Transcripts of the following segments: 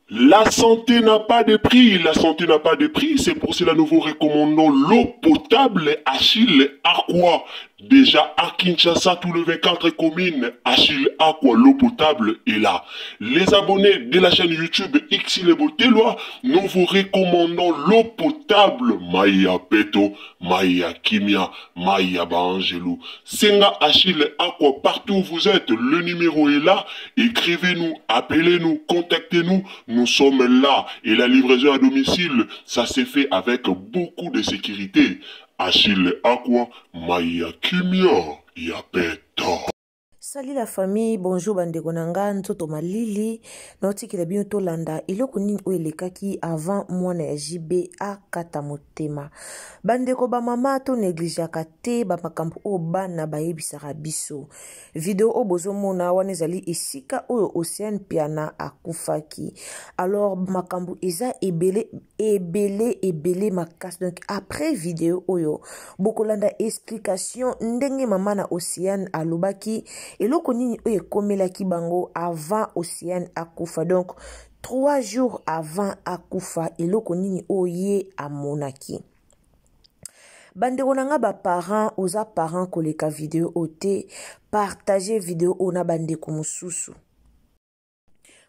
La santé n'a pas de prix, la santé n'a pas de prix, c'est pour cela nous vous recommandons l'eau potable Achille Aqua. Déjà à Kinshasa, tout le 24 communes, Achille Aqua, l'eau potable est là. Les abonnés de la chaîne YouTube Xilebotelois, nous vous recommandons l'eau potable Maya Peto, Maya Kimia, Maya Baangelou. Senga Achille Aqua, partout où vous êtes, le numéro est là. Écrivez-nous, appelez-nous, contactez-nous, nous sommes là. Et la livraison à domicile, ça s'est fait avec beaucoup de sécurité. Achille Aqua, Maya Kimia, Yapeto. Salut la famille, bonjour bandeko na nga nzoto malili naotikela bino tolanda eloko nini oyo elekaki avant mwana ya JB akata motema. Bandeko ba mama to negligeaka te ba makambo oyo bana bayebisaka biso. Video oyo bozomona wana ezali esika oyo Oceane Piana akufaki. Alors makambo eza ebele ebele ebele makasi. Donc après video oyo bokolanda explication ndenge mama na Oceane alobaki eloko nini oyo ekomelaki bango avant Oceane akufa. Donc 3 jours avant akufa eloko nini oyo ye amonaki. Bandeko na nga ba parents, oza parent koleka video oyo te, partager video oyo na bandeko mosusu.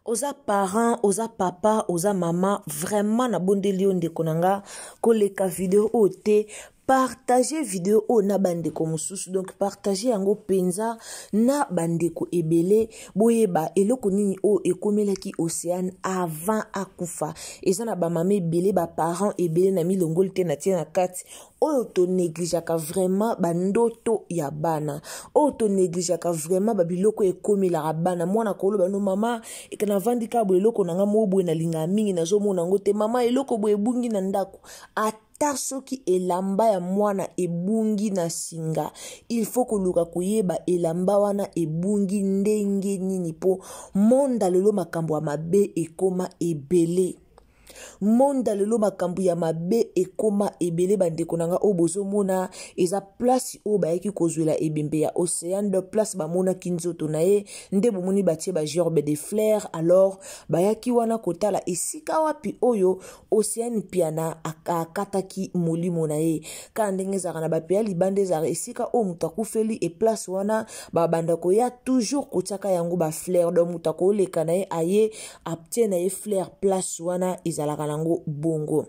Oza parent, oza papa, oza mama, vraiment nabondeli yo ndeko na nga koleka video oyo te, partager video oyo na bandeko mosusu. Donc partager yango mpenza na bandeko ebele, boyeba eloko nini oyo ekomelaki Oceane avant akufa. Eza na ba mama ebele, ba parents ebele na milongoli te na tie na kati oyo to négligeaka vraiment ba ndoto ya bana, oyo to négligeaka vraiment ba biloko ekomelaka bana. Mwana koloba no mama, eka navandi kaka boye, eloko na nga moko boye nalingaka mingi, nazomona yango te mama, eloko boye ebungi na ndako. Ata soki elamba ya mwana ebungi na singa, il faut koluka koyeba elamba wana ebungi ndenge nini, po monde lelo makambo ya mabe ekoma ebele. Monde lelo makambo ya mabe ekoma ebele. Bandeko na nga oyo bozomona eza place oyo bayaki kozwela ebembe ya Oceane, de place bamonaki nzoto na ye, nde bomoni batie ba gerbe de fleurs. Alors bayaki wana kotala esika wapi oyo Oceane Piana akataki molimo na ye. Kaka ndenge ezalaka na bape ya libanda, ezalaka esika oyo moto akufeli, e place wana babanda koya toujours kotiaka yango ba fleurs. Donc moto akoleka na ye aye atie na ye fleur, place wana ezalaka nango bongo.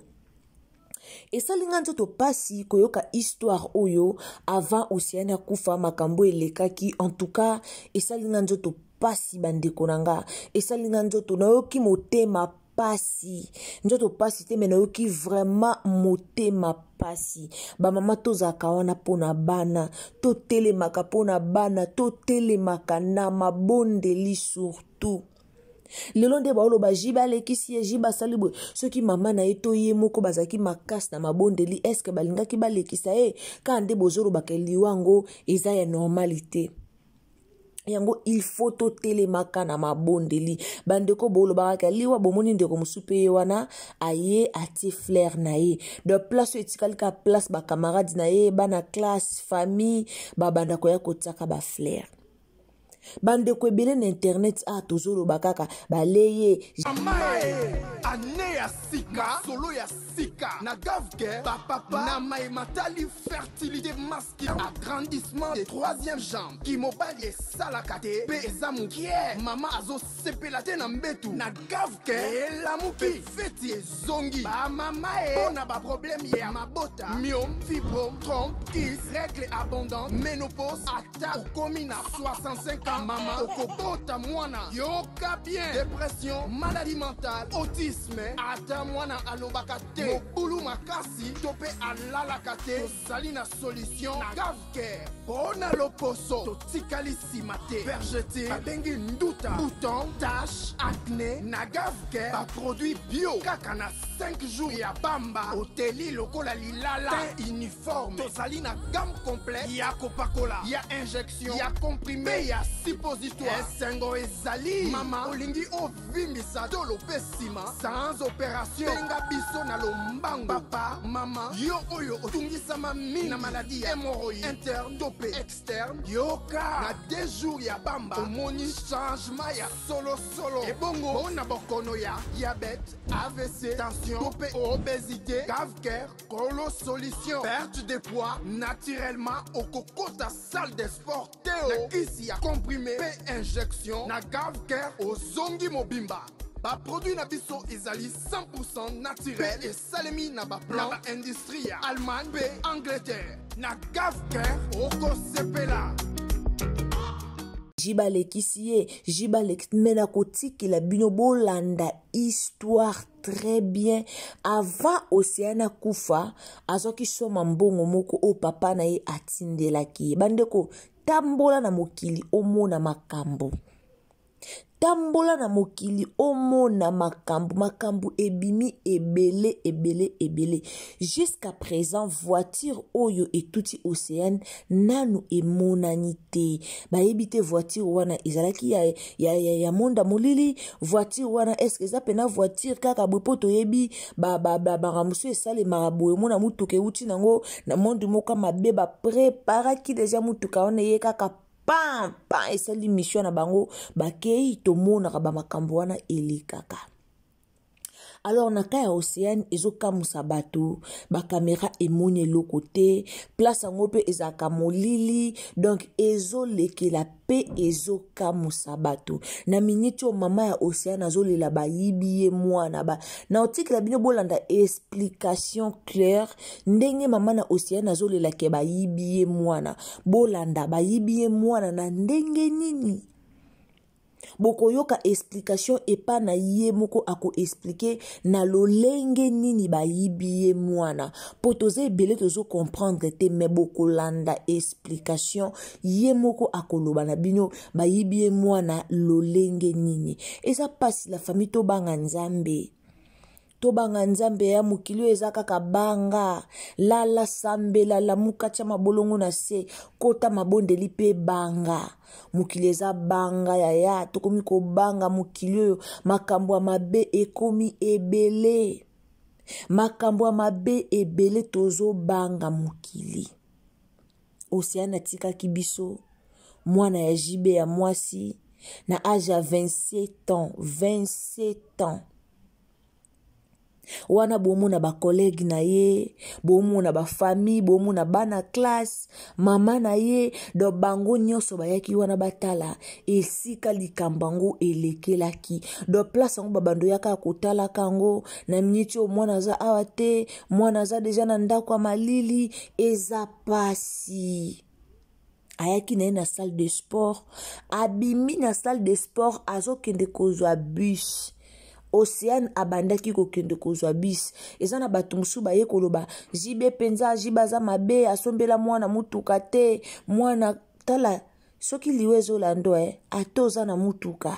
Esali nga nzoto pasi koyoka histoire oyo avant Oceane akufa, makambo elekaki. En tout cas esali nga nzoto pasi bandeko na nga, esali nga nzoto, nayoki motema pasi, nzoto pasi te, me nayoki vraiment motema pasi. Ba mama tozalaka wana mpona bana, totelemaka mpona bana, totelemaka na mabondeli surtout. Lelo nde baoloba JB alekisi ye, JB asali boye. Soki mama na ye to ye moko bazalaki makasi na mabondeli, est-ce que balingaki balekisa ye? Kaka nde bozolobaka liwa yango eza ya normalité. Yango il faut totelemaka na mabondeli. Bandeko bolobaka ka liwa, bomoni ndeko mosusu pe ye wana aye atie fleur na ye. Donc place oyo etikali ka place ba camarades na ye, bana classe, famille, babanda koya kotiaka ba fleur. Bandeko ebele na internet ah, tozoloba kaka baleye. Mamae, ane ya sika, solo ya sika na Gavke, bapapa na maye matali fertilité masculine, agrandissement de troisième jambe, kimobali esalaka te mpe eza mokie, mama azosepela te na mbetu na Gavke elamuki, feti ezongi bamama e mpo na baproblème ya mabota, myome, fibrome, trompe, kyste, règle abondante, ménopause, ata okomi na 65 ans mama okobota mwana, yoka bien, dépression, maladie mentale, autisme, ata mwana alobaka te, mobulu makasi to mpe alalaka te, tozali na solution na Gavcare. Mpo na loposo totikali nsima te, vergeture babengi nduta, bouton, tache, acné, na Gavcare baproduit bio kaka na 5 jours ya pamba oteli lokola lilala, teint uniforme. Tozali na gamme complète ya kopakola, ya injection, ya comprimé, ya suppositoire. Esengo ezali mama olingi ovimbisa tolo mpe nsima sans opération, benga biso na lombango. Papa, mama, yo oyo otungisama mingi na maladie ya hémorroïde interne to mpe externe, yoka na 2 jours ya pamba omoni changement ya solosolo. Ebongo mpona bokono ya diabète, AVC, tension to mpe obésité, Gavcare kolo solution. Perte de poids naturellement, okokota salle de sport te, na kisi ya comprimé mpe injection na Gavcare ozongi mobimba. Baproduit na biso ezali 100 naturel, esalemi na baplan na baindustrie ya Allemagne mpe Angleterre. Na Gavcare okosepela. JB alekisi ye, JB alekisi me. Nakotikela bino bolanda histoire très bien. Avant Océane akufa, azwaki soma mbongo moko oyo papa na ye atindelaki ye. Bandeko, tambola na mokili omona makambo, tambola na mokili omona makambo. Makambo ebimi ebele ebele ebele. Jusqu'à présent, voiture oyo etuti Océane nanu emonani te. Bayebi te voiture wana ezalaki ya monda molili. Voiture wana, est-ce eza mpena voiture kaka boye? Mpo toyebi makambo mosusu esalemaka boye, omona mutuka euti nango na monde moko mabe, bapreparaki déjà mutuka wana, eye kaka pam pam, esali mission na bango, bakei. Tomonaka bamakambo wana elekaka. Alors na cas ya Océane, ezokamwisa bato, bakamera emoni eloko te, place yango mpe ezalaka molili, donc ezolekela mpe ezokamwisa bato. Na miniti oyo, mama ya Océane azolela, bayibi ye mwana ba. Na otikela bino bolanda explication claire ndenge mama na Océane azolelake bayibi ye mwana. Bolanda bayibi ye mwana na ndenge nini. Bokoyoka explication epa na ye moko, akoexpliquer na lolenge nini bayibi ye mwana, mpo toza ebele tozocomprendre te. Me bokolanda explication, ye moko akoloba na bino bayibi ye mwana lolenge nini. Eza mpasi, la famille. Tobanga Nzambe, tobanga Nzambe ya mokili oyo. Eza kaka banga, lala, sambela, lamuka, tia mabolongo na se, kota mabondeli mpe banga. Mokili eza banga, yaya. Tokomi kobanga mokili oyo. Makambo ya mabe ekomi ebele, makambo ya mabe ebele, tozobanga mokili. Océane atikaki biso mwana ya JB ya mwasi na âge ya 27 ans, 27 ans wana. Bomona bacollègue na ye, bomona bafamille, bomona bana classe, mama na ye, donc bango nyonso bayaki wana batala esika likambo yango elekelaki. Donc place yango babando yaka kotalaka yango na miniti oyo mwana aza awa te, mwana aza déjà na ndako ya malili. Eza pasi. Ayaki na ye na salle de sport, abimi na salle de sport, azokende kozwa bus. Océane abandaki kokende kozwa bus. Eza na bato mosusu baye koloba JB mpenza, JB aza mabe, asombela mwana mutuka te. Mwana, tala, soki liwa ezolanda, ata oza na mutuka,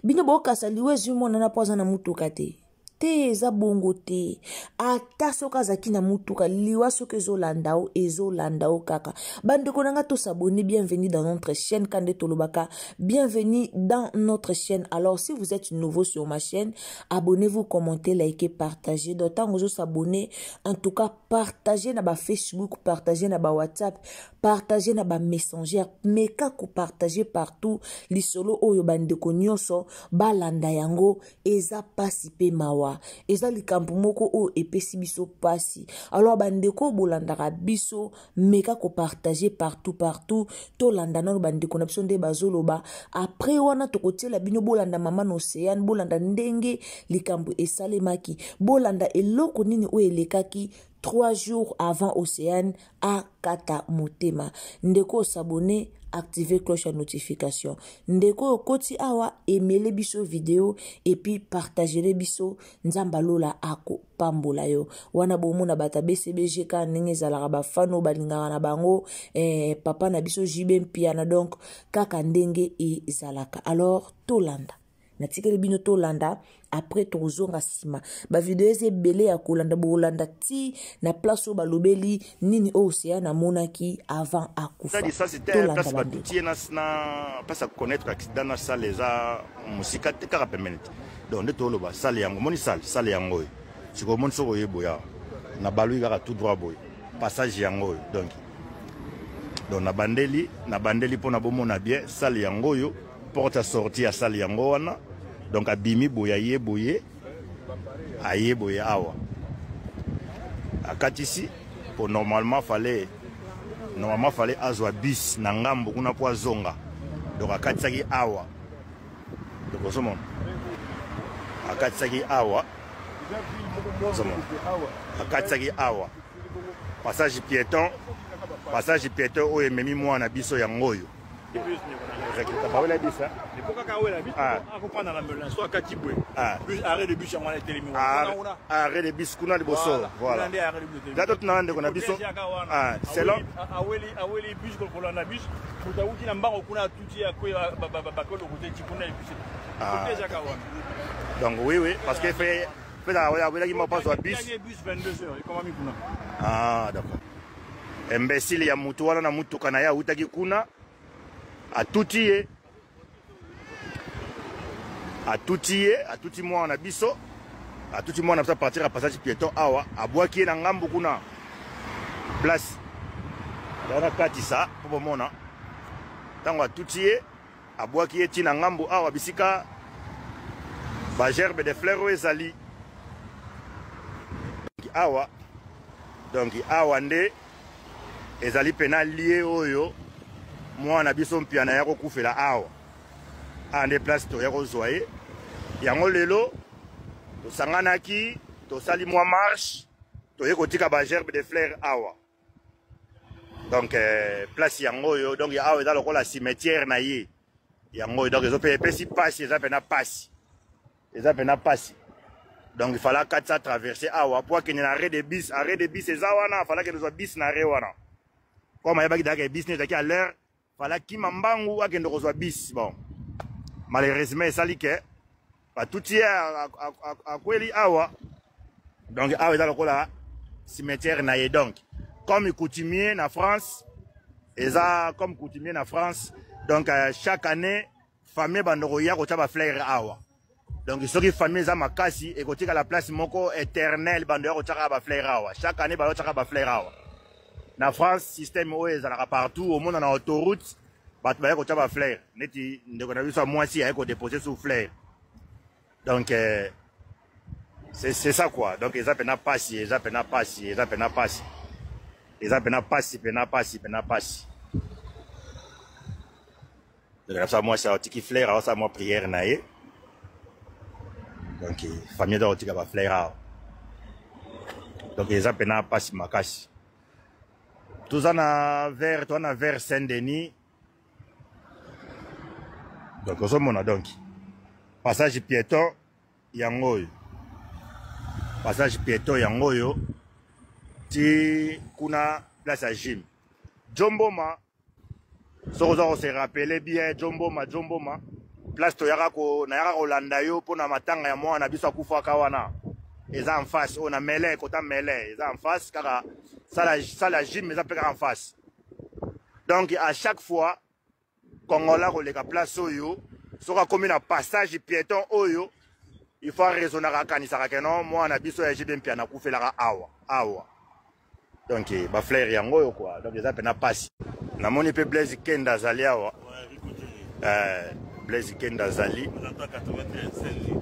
bino bokasa liwa ezwi mwana na mpo aza na mutuka te. Te, eza bongo te. Ata soki azalaki na mutuka, liwa soki ezolanda o, ezolanda o kaka. Bandeko na nga, tos'abonner. Bienvenue dans notre chaîne. Kande tolobaka, bienvenue dans notre chaîne. Alors, si vous êtes nouveau sur ma chaîne, abonnez-vous, commentez, likez, partagez. Donc ntango ozos'abonner, en tout cas partagez na bafacebook, partagez na bawhatsapp. Partage na bamessanger, meka kopartage partout lisolo oyo, bandeko nyonso balanda yango. Eza pasi mpe mawa, eza likambo moko oyo epesi biso pasi. Alors bandeko bolandaka biso, meka kopartage partout partout. Tolanda nano bandeko na biso nde bazoloba. Après wana tokotiela bino, bolanda mama na Océane, bolanda ndenge likambo esalemaki, bolanda eloko nini oyo elekaki 3 jours avant Océane akata motema. Ndeko os'abonner, active cloche ya notification. Ndeko okoti awa, emele biso video et puis partagele biso. Nzambe alola akopambola yo. Wana bomona bato ya BCBG kaka ndenge ezalaka, bafans oyo balingaka na bango papa na biso JB Mpiana. Donc kaka ndenge ezalaka. Alors tolanda, natikeli bino tolanda. Après tozonga nsima, bavideo eza ebele ya kolanda. Bolanda ti na place oyo balobeli nini oyo Océane amonaki avant akufa. Tolanda. Batuti ye na place ya connaître accident na salle eza mosika te, kaka pembeni te. Donc nde toloba salle yango, omoni salle yango oyo. Sikoyo omoni, soki oye boya na balui kaka tout droit boye, passage yango oyo. Donc nabandeli mpona bomona bien salle yango oyo, porte ya sortie ya salle yango wana. Donc abimi boye, aye boye, aye boye awa, akatisi po normalement fallait azwa bus na ngambo kuna mpo azonga. Donc akatisaki awa. Donc ozomona, akatisaki awa, ozomona, akatisaki awa, passage piéton oyo ememi mwana biso yango oyo. Bawela bisa. Arrêt de bus yango wana etelemi. Arrêt de bus kuna liboso, voilà. Za totuna ndeko na biso selon Aweli bus, kolanda bus, moto awuti na mbango kuna, atuti, bakoloko te ti kuna bus ezaka wana. Donc oui, parce que fait awelaki mwa mpasi wa bus. Bus 22 heures ekomami kuna. Ah d'accord, imbécile ya mutu wana na mutuka na ye awutaki kuna, atuti ye, atuti ye, atuti mwana na biso, atuti mwana biso à partir ya passage piéton awa, abwaki ye na ngambu kuna, place wana katisa mpo bomona. Ntango atuti ye, abwaki ye ntina ngambu awa, bisika bagerbe de fleur oyo ezali awa. Donc awa nde ezali mpenza lieu oyo mwana biso Mpiana ya kokufela awa. Awa nde place toya kozwa ye yango. Lelo tosanganaki, tosali mwa marche, toye kotika bagerbe de fleur awa. Donc place yango oyo. Donc awa eza lokola cimetière na ye yango oyo. Donc ezope epesi pasi, eza mpenza pasi, eza mpenza pasi. Donc il fallait akatisa, traverse awa po akende na arrêt de bus. Arrêt de bus eza wana, fallait akende kozwa bus na arrêt wana. Comme ayebaki daka bus ne ezalaki à l'heure, fallait akima mbangu akende kozwa bus. Bon, malheureusement esali ke batuti ye, akweli awa. Donc awa eza lokola cimetière na ye. Donc comme coutumier na France, eza comme coutumier na France, donc chaque année famille bandoko ya kotia bafleur awa. Donc soki famille eza makasi, ekotikala place moko éternel, bando ya kotiaka bafleur awa. Chaque année bando kotiaka bafleur awa na France. Système oyo ezalaka partout, omona na autoroute bato baye kotia bafleur, neti ndeko na biso ya mwasi aye kodépose sous fleur. Donc c'est ça quoi. Donc eza mpenza pasi, eza mpenza pasi, eza mpenza pasi, eza mpenza pasi, mpenza pasi, mpenza pasi. Donc biso ya mwasi aotiki fleur, aosala mwa prière na ye. Donc famille eza kotika bafleur awa. Donc eza mpenza pasi makasi. Toza na vers, toza na vers Saint Denis. Donc ozomona, donc passage piéton yango oyo, passage piéton yango oyo ti kuna place ya gym Jomboma. Soki oza kose rappeler bien, Jomboma, Jomboma, place toyaka ko nayaka kolanda yo mpona matanga ya mwana biso akufaka wana, eza en face oyo na mele kota mele, eza en face kaka salle ya gym eza mpe kaka en face. Donc à chaque fois Congolais koleka place oyo, soki akomi na passage piéton oyo, il faut araisonnaka, akanisaka ke non, mwana biso ya JB Mpiana akufelaka awa awa. Donc ba fleur yango oyo quoi. Donc eza pena pasi. Namoni pe Blaise Kenda azali awa. Euh, Blaise Kenda azali.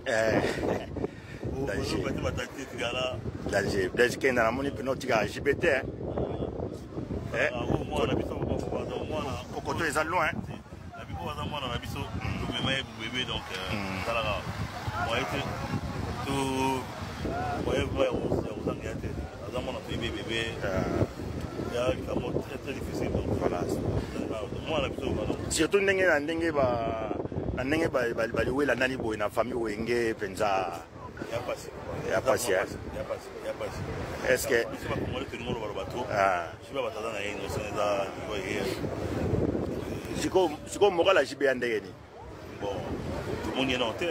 Euh, danger. Danger. Blaise Kenda namoni pena otika JBT hein. Eh, kokoto eza loin. Aza mwana na biso tomema ye bebe donc talaka moye te to moye ya kozanga ya te aza mwana toyebi bebe ya likambo très très difficile donc voilà mwana biso surtout ndenge na ndenge ba na ndenge baliwela nani boye na famille wenge mpenza ya pasi ya pasi ya pasi ya pasi est ce que biso bakongole tolingo loba loba trop jibe batata na ye innocent eza ye. Sikoyo sikoyo moral ya jibe ya ndenge nini? Bon, tomoni ye nano te,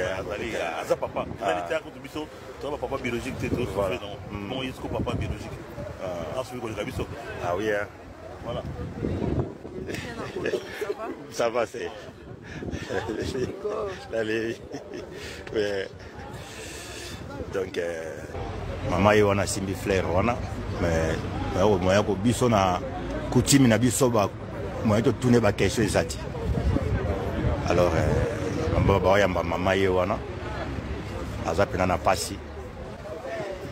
azali aza papa ezali te akutu biso toza bapapa biologique te, tosouffre donc bon ye siko papa biologique asoki koleka biso. Ah oui hein. Voilà. Ça va, c'est allez ouais. Donc euh, mama ye wana asimbi fleur wana, mais moya ko biso na coutume na biso ba moya totune ba question eza te. Alors euh, baoyamba mama ye wana aza mpena na pasi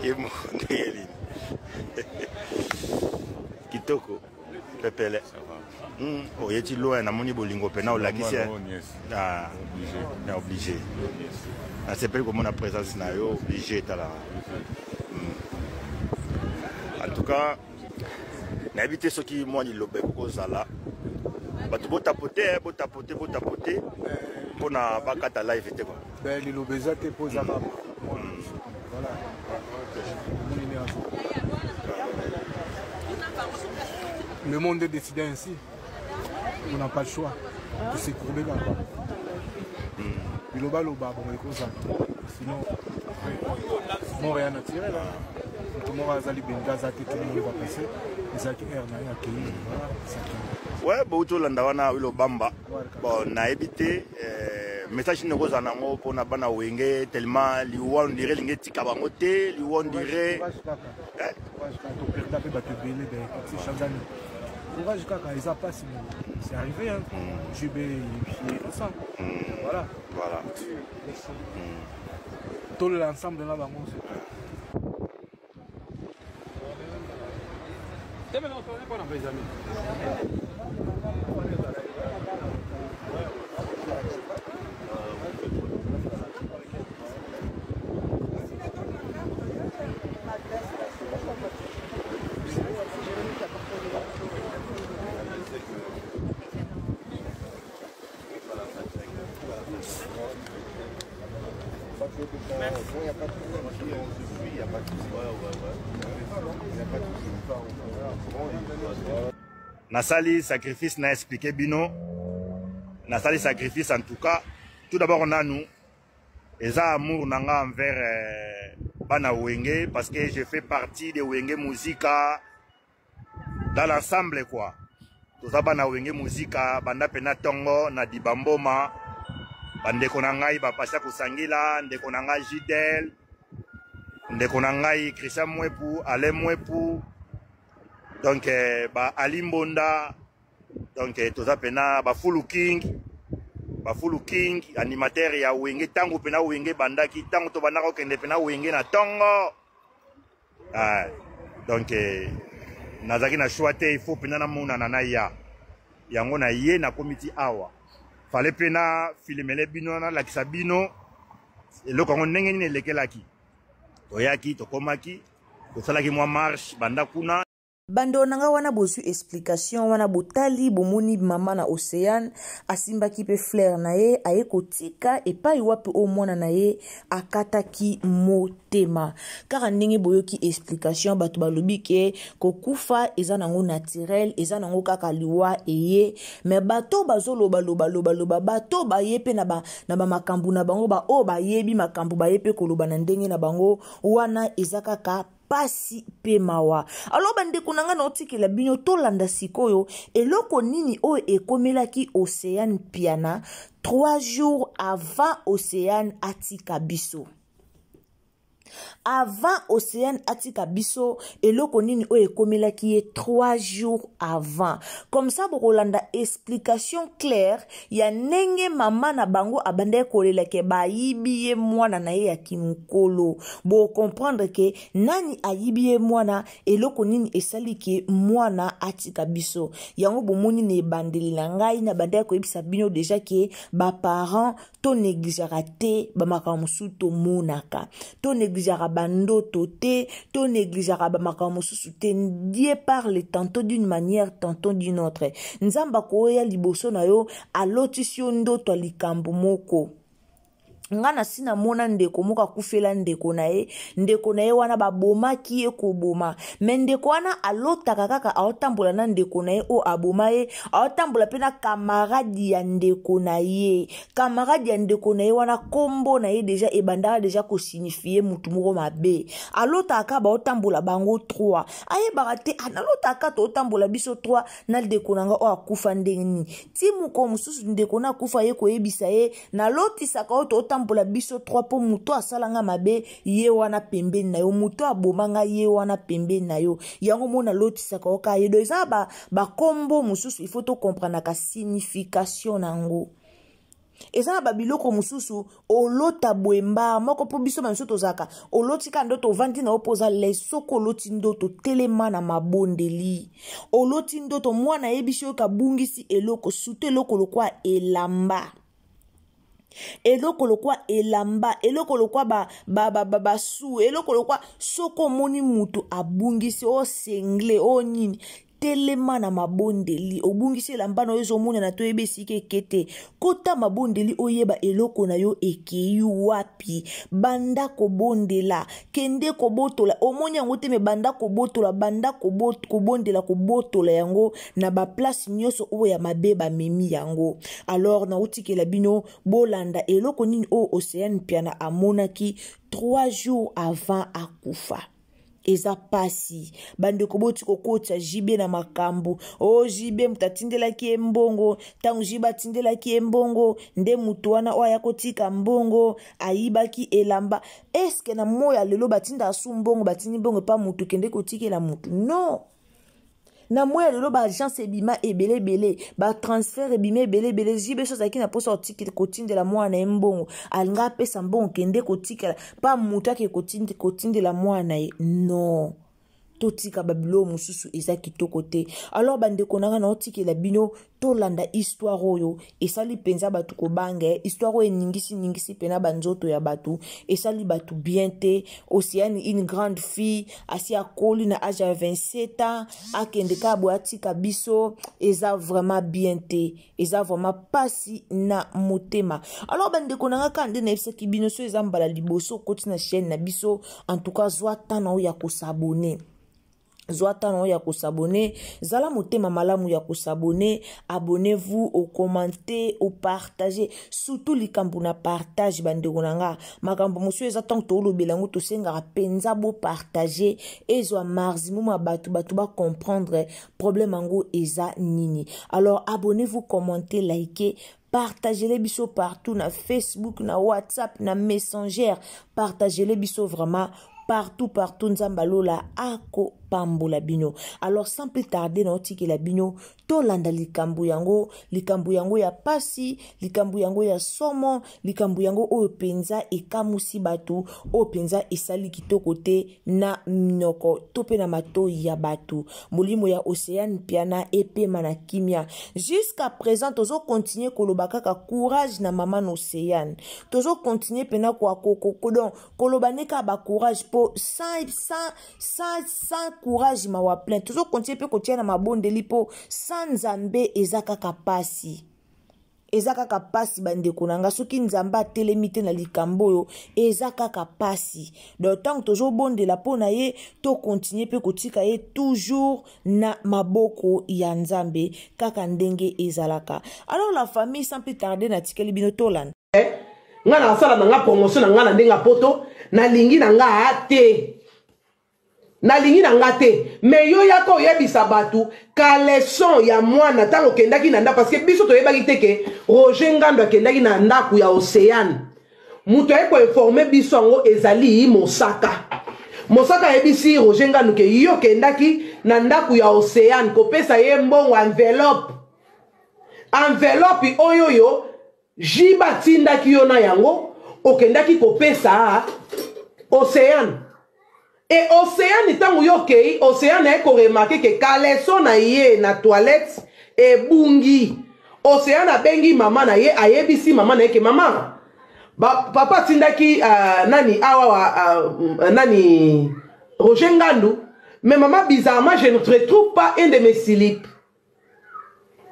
ye moko ndenge nini kitoko pepele oyeti loin, namoni bolingo mpena olakisi na obligé. Nasepeli komona présence na yo, obligé. Tala, en tout cas nayebi te soki mwa liloba ekoki kozala. Bato botapote, botapote, botapote mpona bakata live te quoi. Ben, liloba eza te mpo ezaka voilà. Le monde est décidé ainsi, on n'a pas le choix de se courber kaka. Biloba loba bon ekozala, sinon mort ya naturel, moto moko aza libenda aza te, tout le monde va passer. Ezalaki aire na ye, akei, voilà. Ouais, bouti olanda wana Wilo Bamba. Bon, nayebi te message nini okozala nango mpona bana Wenge, tellement liwa on dirait elingi etika bango te, liwa on dirait. Toperda mpe bato ebele chanzani. Courage kaka, eza mpasi, c'est arrivé hein. JB est innocent, voilà. Voilà. Tolela ensemble na bango. Nasali sacrifice na expliquer bino, nasali sacrifice. En tout cas, tout d'abord nanu eza amour na nga envers bana Wenge, parce que je fais partie de Wenge Musica dans l'ensemble quoi. Toza bana Wenge Musica banda pena ntongo na Dibamboma, bandeko na ngai bapasi ya kosangila, ndeko na ngai Jidel, ndeko na ngai Christian Mwepu, Alain Mwepu, donc ba Ali Mbonda. Donc toza pena bafulu king, bafulu king animateur ya Wenge. Ntango pena Wenge ebandaki, ntango tobandaka kokende pena Wenge na ntongo. Ah, donc nazalaki na choix te, il faut mpena namonana na ya yango na ye. Nakomi ti awa, fale mpe na filimele bino, nalakisa bino eloko yango ndenge nini elekelaki. Toyaki, tokomaki, tosalaki mwa marche banda kuna. Bandeko na nga, wana bozwi explication wana, botali, bomoni mama na Océane asimbaki mpe fleur na ye, aye kotika epai wapi oyo mwana na ye akataki motema. Kaka ndenge boyoki explication, bato balobi ke kokufa eza nango naturel, eza nango kaka liwa eye. Me bato bazolobalobalobaloba, bato baye mpe na bamakambo na bango, baoyo bayebi makambo baye mpe koloba na ndenge na bango. Wana eza kaka pasi mpe mawa. Alors bandeko na ngai, naotikela bino tolanda sikoyo eloko nini oyo ekomelaki Océane Piana 3 jours avant Océane atika biso. Avant Oceane atika biso, eloko nini oyo ekomelaki ye 3 jours avant. Comme ça bokolanda explication claire ya ndenge mama na bango abandaki kolela ke bayibi ye mwana na ye ya kimokolo. Bo comprendre ke nani ayibi ye mwana, eloko nini esali ke mwana atika biso. Yango bomoni na ebandeli na ngai nabandaki koyebisa bino deja ke ba parents to negligeaka te bamakambo mosusu tomonaka, to negligeaka bandoto te, to negligeaka bamakambo mosusu te. Dieu parle tantôt d'une manière, tantôt d'une autre. Nzambe akoya liboso na yo, alotisi yo ndoto ya likambo moko. Nga na si namona ndeko moko akufela ndeko na ye, ndeko na ye wana babomaki ye koboma, me ndeko wana alotaka kaka aotambola na ndeko na ye oyo aboma ye, aotambola mpe na kamaradi ya ndeko na ye. Kamaradi ya ndeko na ye wana kombo na ye deja ebandaka deja kosignifie mutu moko mabe. Alotaka kaka baotambola bango 3, ayebaka te nalotaka kaka totambola biso 3 na ndeko na nga oyo akufa ndenge nini. Ti mokolo mosusu ndeko na akufa ye koyebisa ye, nalotisaka oyo totambola biso 3 mpo moto asala nga mabe ye wana pembeni na yo, moto aboma nga ye wana pembeni na yo, yango mo nalotisaka yo kaka ye. Do eza bakombo mosusu il faut tokomprenaka signification na yango. Eza na babiloko mosusu olota boye mbaa moko, mpo biso bamiso tozalaka oloti kaka ndoto ovandi na yo mpo oza les. Soki oloti ndoto, telema na mabondeli. Oloti ndoto mwana ayebisi yo kabungisi eloko, surtout eloko lokwa elamba, eloko lokwa elamba, eloko lokwa basu ba, ba, ba, ba, eloko lokwa. Soki omoni mutu abungisi o sengle o nini, telema na mabondeli. Obungisi elamba na yo ezomonana to oyeba esika eke te, kota mabondeli oyeba eloko na yo ekei wapi. Banda kobondela, kende kobotola. Omoni yango te, me banda kobotola, banda kobondela, kobotola yango na baplace nyonso oyo ya mabe bamemi yango. Alors nautikela bino bolanda eloko nini oyo Oceane Mpiana amonaki 3 jours avant akufa. Eza pasi bandeko, boti kokotisa JB na makambo. O JB moto atindelaki ye mbongo, ntango JB atindelaki ye mbongo nde moto wana oyo aya kotika mbongo ayibaki elamba. Eske na moi ya lelo batindaka su mbongo, batindi mbongo epa motu kende kotikela motu? Non, na moi ya lelo baagence ebima ebele ebele, batransfert ebima ebele ebele. JB so azalaki na mposa kotindela mwana na ye mbongo, alinga apesa mbongo kende kotikela pa moto ake kotindela mwana na ye. Non, totika babiloko mosusu eza kitoko te. Alors bandeko na nga, naotikela bino tolanda histoire oyo esali mpenza bato kobanga. Histoire oyo eningisi ningisi mpena banzoto ya bato, esali bato bien te. Oceane, une grande fille, asi akoli na age ya 27 ans, akende kaka boye atika biso, eza vraiment bien te, eza vraiment pasi na motema. Alors bandeko na nga, kaka nde nayebisaki bino, so eza mbala liboso okoti na chaîne na biso, en tout cas zwa temps na oyo ya kosabone, zwa temps na oyo ya kosabone, zala motema malamu ya kosabone. Abonnez-vous, okommente, opartage, surtout likambo na partage. Bandeko na nga, makambo mosusu eza ntango toolobela yango, tosengaka mpenza bopartage, ezwa maximum ya bato, bato bacomprendre problème yango eza nini. Alors abonnez-vous, commentez, likez, partagez-les biso partout, na Facebook, na WhatsApp, na Messenger, partagez-les biso vraiment partout partout. Nzambe alola akopambola bino. Alors sans plus tarder, naotikela bino tolanda likambo yango, likambo yango ya pasi, likambo yango ya somo, likambo yango oyo mpenza ekamusi bato, oyo mpenza esali kitoko te na minoko to mpe na matoi ya bato. Molimo ya Oceane Mpiana epema na kimia. Jusqu'à présent tozokontinue koloba kaka courage na mama na Oceane, tozokontinue mpena donc koloba nde kaka bacourage, mpo sans courage mawa plein. Tozokontinue mpe kotia na mabondeli, mpo sans Nzambe eza kaka pasi, eza kaka pasi. Bandeko na nga, soki Nzambe atelemi te na likambo oyo, eza kaka pasi. Donc ntango tozobondela mpo na ye, tokontinue mpe kotika ye toujours na maboko ya Nzambe, kaka ndenge ezalaka. Alors la famille, sans plus tarder, natikeli bino tolanda. Nga nasala na nga promotion na nga na ndenge ya poto, nalingi na nga te, nalingi na nga te. Me yo yaka oyebisa bato caleçon ya mwana ntango okendaki na ndako, parce que biso toyebaki te ke Roger Ngando akendaki na ndako ya Océane. Moto aye koinforme biso yango ezali Mosaka. Mosaka ayebisi Roger Ngandu ke yo okendaki na ndako ya Oceane kopesa ye mbongo enveloppe. Enveloppe oyo yo JB atindaki yo na yango okendaki kopesa Oceane. E Oceane ntango yo okei, Oceane aye koremarke ke caleçon na ye na toilette ebungi. Oceane abengi mama na ye, ayebisi mama na ye ke mama, ba, papa atindaki uh, nani awa uh, nani Roger Ngandu, mais mama bizarrement je ne retrouve pas un de mes slips.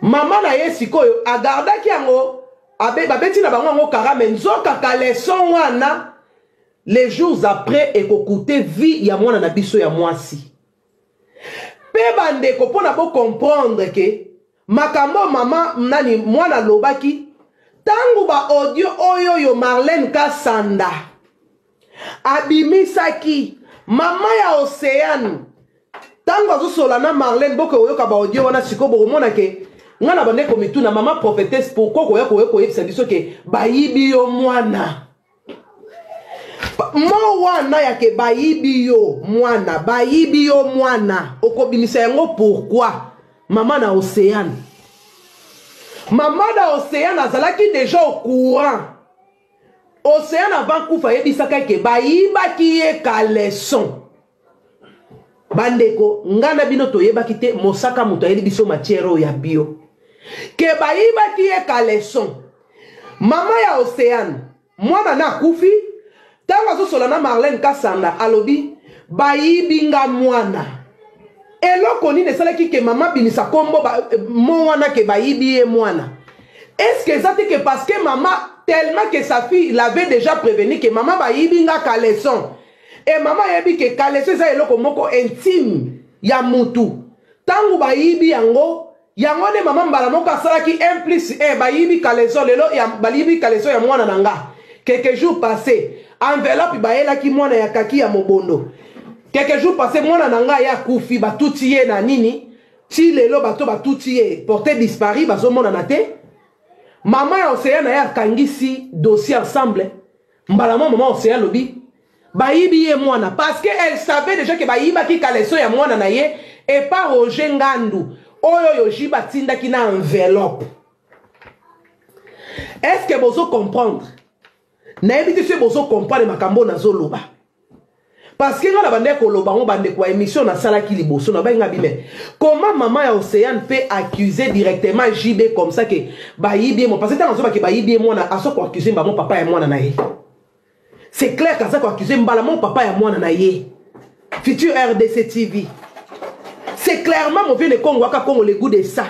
Mama na ye sikoyo agardaki yango abe, babeti na bango yango kara me nzoka caleçon wana les jours après ekokute vie ya mwana na biso ya mwasi. Pe bandeko mpo na bocomprendre ke makambo mama nani mwana alobaki ntango ba audio oyo yo Marlène Kasanda abimisaki mama ya Oceane Tango azosola na Marlène boke oyoka ba audio wana sikoyo bokomona ke nga na bande komituna mama prophetesse pourquoi koya koya koyebisa biso ke bayibi yo mwana mo wana ya ke bayibi yo mwana bayibi yo mwana okobimisa yango pourquoi mama na Oceane mama na Oceane azalaki deja au courant Oceane avant kufa ayebisaka ke bayibaki ye caleçon Bandeko, nga na bino toyebaki te Mosaka moto ayeli biso matière oyo ya bio. Ke bayibaki ye caleçon. Mama ya Oceane, mwana na akufi, tango azosola na Marlène Kasanda alobi bayibi nga mwana. Eloko nini esalaki ke mama abimisa kombo ba, mot wana ke bayibi ye mwana? Est-ce que eza te ke parce que mama tellement que sa fille l'avait déjà prévenu ke mama bayibi nga caleçon Et maman ayebi ke caleçon eza eloko moko intime ya mutu. Tangu bayibi yango, yango nde mama mbala moko asalaki 1 plus 1 bayibi caleçon lelo ya bayibi caleçon ya mwana na nga. Quelques jours passés, enveloppe bayelaki mwana ya kaki ya mobondo. Quelques jours passés mwana na nga ye akufi batuti ye na nini? Ti lelo bato batuti ye porte disparu bazomonana te. Mama ya Ocean na ye akangisi dossier ensemble. Mbala moko maman Ocean alobi bayibi ye mwana parce que elle savait déjà que bayibaki caleçon ya mwana na ye epa Roger Ngandu oyo oyo JB atindaki na enveloppe. Est-ce que bozo comprendre? Nayebi te soki bozo comprendre makambo oyo nazoloba. Parce que nga na bandaki koloba ngo bandeko ya émission nasalaki liboso na nga bime. Comment maman ya Océane peut accuser directement JB comme ça que bayibi ye mo parce que tango azoba ke bayibi ye mwana azo ko accuser mbamo papa ya mwana na ye. C'est clair qu'aza ko accuser mbala mo papa ya mwana na ye. Futur RDC TV. C'est clairement mon vieux ne Congo aka Congo le goût de ça.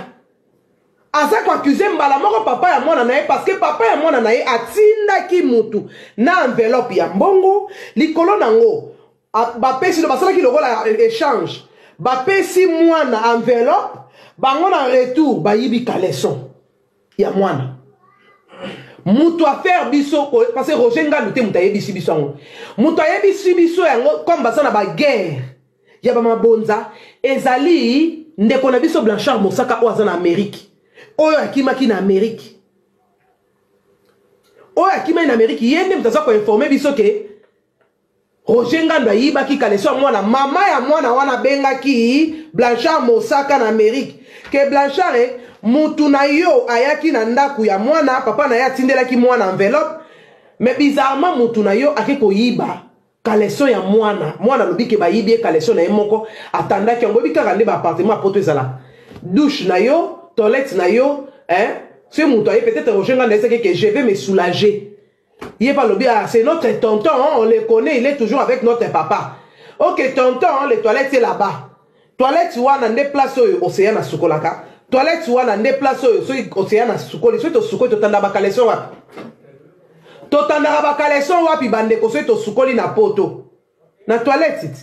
Aza ko accuser mbala moko papa ya mwana na ye parce que papa ya mwana na ye atindaki mutu na enveloppe ya mbongo likolo nango bapesi basalaki lokola échange bapesi mwana enveloppe bango na retour bayibi caleçon ya mwana mutu affaire biso parce que Roger Ngandu te mutu ayebisi biso yango mutu ayebisi biso yango comme baza na ba guerre ya ba mabonza ezali ndeko na biso Blanchard Mosaka oyo aza na Amerique oyo akimaki na Amerique oyo akimaki na Amerique ye nde moto aza koinforme biso ke Roger Ngando ayibaki kaleso ya mwana mama ya mwana wana abengaki Blanchard Mosaka na Amerique ke Blanchard eh, mutu na yo ayaki na ndako ya mwana papa na ye atindelaki mwana enveloppe mais bizarrement mutu na yo ake koyiba caleçon ya mwana mwana alobi ke bayibi ye caleçon na ye moko atandaki yango oyebi kaka nde ba appartement ya poto ezala douche na yo toilette na yo hein soki moto aye peut-être Roger Nganda ayebisaki ke je vais me soulager ye pe alobi ah c'est notre tonton on le connaît il est toujours avec notre papa ok tonton les toilettes c'est là-bas toilette wana nde place oyo océan asukolaka toilette wana nde place oyo soki océan asukoli soki tosukoli totanda bakaleson wapi totandaka bakaleson wapi bandeko soki tosukoli na poto na toilette ti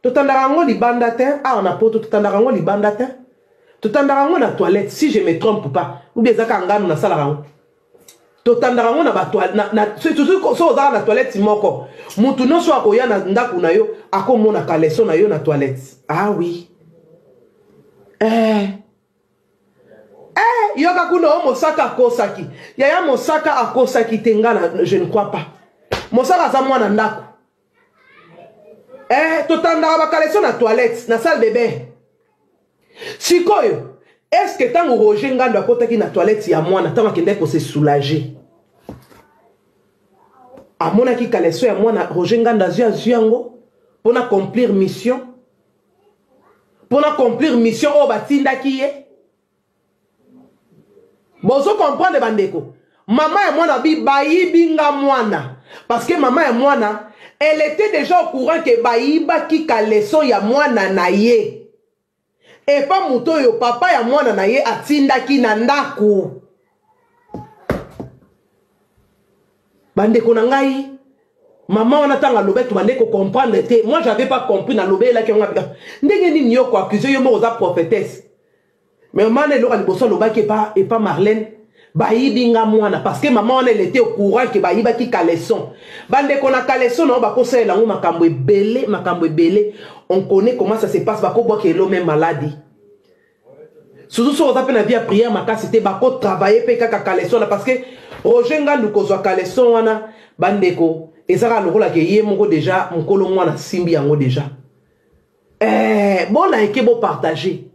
totandaka yango libanda te awa na poto totandaka yango libanda te totandaka yango na toilette si je me trompe pas ou bien eza kaka nganu nasalaka yango totandaka yango na ba soki ozaka na toilette moko mutu nyonso akoya na ndako na yo akomona kaleso na yo na toilette ah oui eh. Eh, yoka kuna o mosaka akosaki yaya mosaka akosaki te nga na je ne crois pas. Mosaka aza mwana ndako. Eh, totandaka bakaleso na toilette, na salle de bain. Sikoyo, est-ce que ntango Roger Ngando akotaki na toilette ya mwana, ntango akendaki ko se soulager, amonaki kaleso ya mwana Roger Ngando azwi azwi yango mpo na accomplir mission, mpo na accomplir mission oyo batindaki ye? Bozo comprendre bandeko? Mama ya mwana bi bayibi nga mwana parce que mama ya mwana elle était déjà au courant que bayibaki kaleson ya mwana na ye epa moto oyo papa ya mwana na ye atindaki na ndako. Bandeko na ngai, mama wana ntango alobaki tobandaki kocomprendre te. Moi j'avais pas compris, nalobelaki yango ndenge nini yo koaccuse yo moko oza prophétesse. Mais mama wana eloko ya liboso alobaki epa, epa Marlène, bayibi nga mwana parce que mama wana elle était au courant que bayibaki caleçon. Bandeko na caleçon na bakosalela yango makambo ebele, makambo ebele. On connaît comment ça se passe, bakobwaka elo même maladie. Surtout soki oza mpe na vie ya prière makasi te, bakotravaille mpe kaka caleçon wana parce que Roger Ngandu kozwa caleçon wana bandeko eza kaka lokola ke ye moko deja mokolo mwana asimbi yango deja. Eh, bon like bo partager.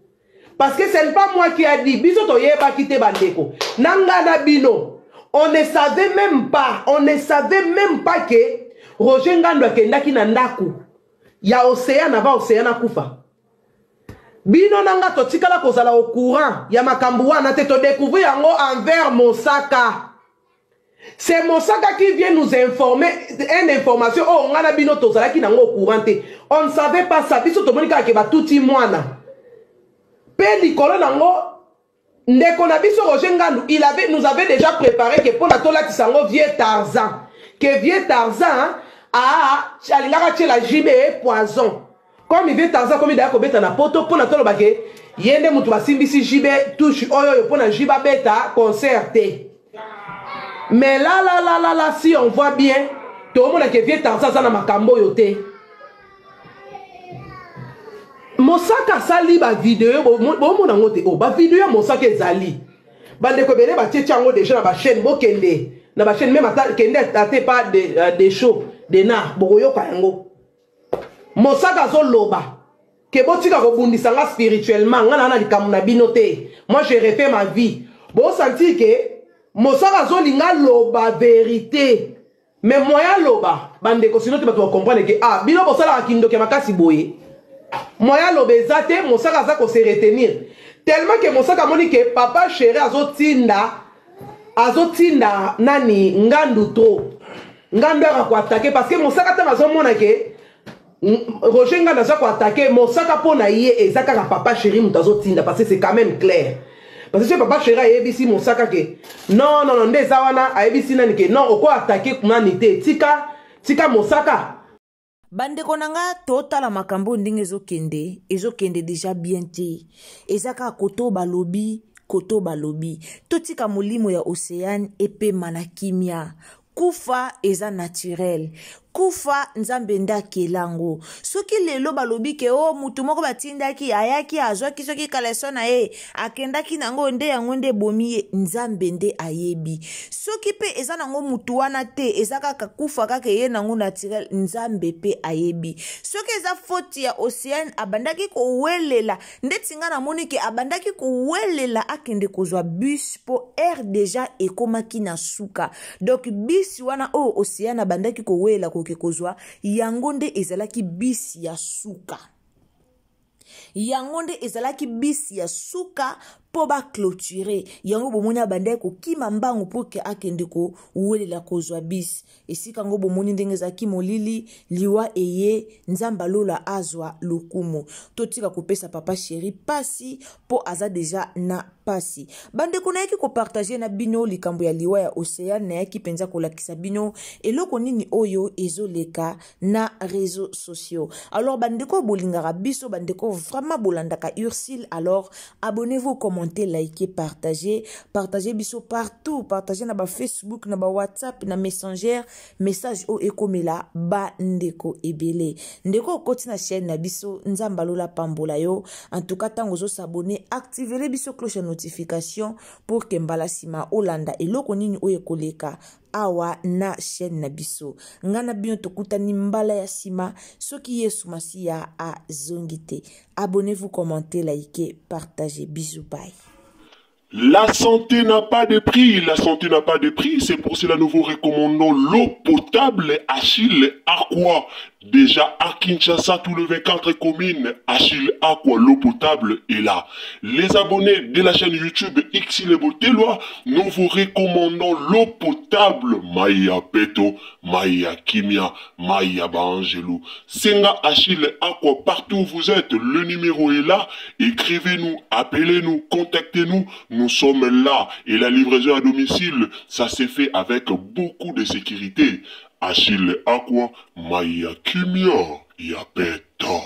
Parce que ce n'est pas moi qui a dit. Biso toyebaki te bandeko. Na nga na bino. On ne savait même pas, on ne savait même pas que Roger Ngandu akendaki na ndaku ya Océane avant Océane akufa. Bino na nga totikala kozala au courant ya makambo wana te, todécouvrir yango envers Mosaka. C'est Mosaka qui vient nous informer une information oyo nga na bino tozalaki nango au courant te. On ne savait pas ça. Biso tomoni kaka ke batuti mwana. Pe likolo nango ndeko na biso Roger Ngandu, il avait, nous avait déjà préparé que pona tolatisa yango vieux Tarzan. Que vieux Tarzan a alingaka tiela JB poison. Comme vieux Tarzan komi daya kobeta na poto pona toloba ke ye nde mutu basimbisi JB touche oyo oyo pona JB abeta concert te. Mais là là là là là si on voit bien toomona ke vieux Tarzan aza na makambo oyo te. Mosaka asali ba video bomona yango te. Oh, ba video ya Mosaka ezali. Bandeko ebele batie tia yango déjà na ba chaîne, bokende na ba chaîne même ata kende ate pas de, de show de na bokoyoka yango. Mosaka azoloba ke botika kobundisa nga spirituellement, nga na na likambo na bino te. Moi je refais ma vie. Bo sentir ke Mosaka azolinga loba vérité. Mais moyen loba bandeko sinon te bato ba comprendre ke ah bino bosalaka kindoki ya makasi boye. Moyen loba eza te, Mosaka aza ko se retenir. Tellement que Mosaka amoni ke papa chéri azotinda azotinda nani Ngandu trop. Ngandu aka ko attaquer parce que Mosaka tanga azomona ke Roger Ngandu aza ko attaquer Mosaka mpo na ye eza kaka papa chéri moto azotinda parce que c'est quand même clair. Parce que papa chéri ayebisi Mosaka ke non non non nde eza wana ayebisi nani ke non oko attaquer nani te tika tika Mosaka. Bandeko na nga totala makambo ndenge ezokende, ezokende deja bien te. Eza kaka koto balobi, koto balobi. Totika molimo ya Oceane epema na kimia. Kufa eza naturel. Kufa Nzambe nde akela yango. Soki lelo balobi ke o oh, mutu moko batindaki ayaki azwaki soki kaleso na ye akendaki nango nde yango nde ebomi ye, Nzambe nde ayebi. Soki pe eza nango mutu wana te, eza kaka kufa kaka eye nango naturel, Nzambe pe ayebi. Soki eza faute ya Oceane abandaki kowelela ndeti nga namoni ke abandaki kowelela akende kozwa bus po air deja ekomaki na suka. Donc bus wana oyo Oceane abandaki kowelela koke kozwa yango nde ezalaki bus ya suka. Yango nde ezalaki bus ya suka po ba clôturer. Yango bomoni abandaki kokima mbangu po ke akende kowelela kozwa bus. Esika ngo bomoni ndenge ezalaki molili, liwa eye, Nzambe alola azwa lokumu. Totika kopesa papa chéri pasi po aza deja na pasi. Bandeko nayaki kopartage na bino likambo ya liwa ya Oceane, nayaki mpenza kolakisa bino eloko nini oyo ezoleka na réseaux sociaux. Alors bandeko bolingaka biso, bandeko vraiment bolandaka Ursule, alors abonnez-vous, commentez, likez, partagez, partagez biso partout, partagez na ba Facebook, na ba WhatsApp, na Messenger, message oyo ekomela ba ndeko ebele. Ndeko okoti na chaîne na biso, Nzambe alola pambola yo. En tout cas tango ozo s'abonner, activer biso cloche ya notification pour que mbala sima olanda eloko nini oyo ekoleka awa na chaîne na biso. Nga na bino tokutani mbala ya sima soki Yesu Masiya azongi te. Abonnez-vous, commentez, likez, partagez. Bisous, bye. La santé n'a pas de prix, la santé n'a pas de prix, c'est pour cela nous vous recommandons l'eau potable Achille Aqua. Déjà à Kinshasa, tout le 24 communes, Achille Aqua, l'eau potable est là. Les abonnés de la chaîne YouTube Xile Boteloi, nous vous recommandons l'eau potable Maya Peto, Maya Kimia, Maya Bangelou. Senga Achille Aqua, partout où vous êtes, le numéro est là. Écrivez-nous, appelez-nous, contactez-nous. Nous sommes là. Et la livraison à domicile, ça s'est fait avec beaucoup de sécurité. Achille Aqua, Maya Kimia, Yapeto.